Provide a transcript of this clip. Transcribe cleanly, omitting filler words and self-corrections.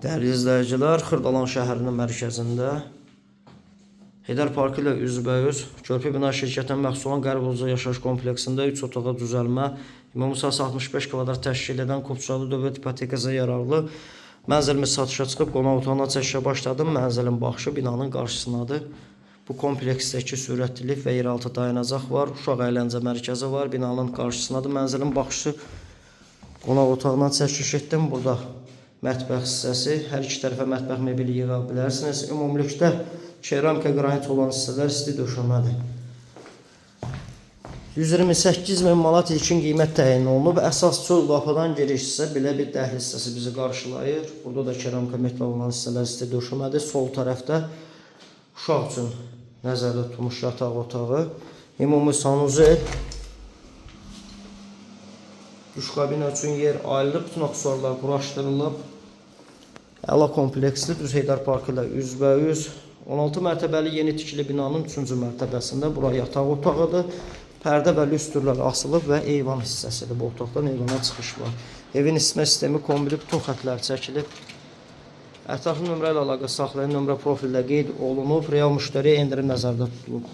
Dəyərli izləyicilər, Xırdalan şəhərinin mərkəzində Heydər Parkı ilə üzbəüz Körpü Bina şirkətinə məxsus olan Qərb Uca yaşayış kompleksində 3 otağa düzəlmə, ümumi sahəsi 65 kvadrat təşkil edən Qubçalı dövlət ipotekasına yararlı mənzilimiz satışa çıxıb. Qonaq otağına çəkişə başladım. Mənzilin baxışı binanın qarşısındadır. Bu kompleksdəki sürətli lift və yeraltı dayanacaq var. Uşaq əyləncə mərkəzi var. Binanın qarşısındadır. Mənzilin baxışı. Qonaq otağına çəkiş etdim. Burada mətbəx hissəsi. Hər iki tərəfə mətbəx mebeli yığa bilərsiniz. Ümumilikdə keramika qranit olan hissələr isti döşəmədir. 128 min manat ilkin qiymət təyin olunub. Əsas çöl qapıdan giriş hissə belə bir dəhliz hissəsi bizi qarşılayır. Burada da keramika metal olan hissələr isti döşəmədir. Sol tərəfdə uşaq üçün nəzərdə tutulmuş yataq otağı. Ümumi sanuzel. Duş kabini üçün yer ayrılıb, bütün aksesuarlar quraşdırılıb. Əla kompleksli düz Heydər Parkı ilə üzbəüz 16 mərtəbəli yeni tikili binanın 3-cü mərtəbəsində bura yataq otağıdır. Pərdə və lüstrlər asılıb və eyvan hissəsidir. Bu otaqdan eyvana çıxış var. Evin isitmə sistemi kombili, bütün xətlər çəkilib. Ətraflı nömrə ilə əlaqə saxlayın. Nömrə profildə qeyd olunub. Real müştəriyə endirim nəzərdə tutulub.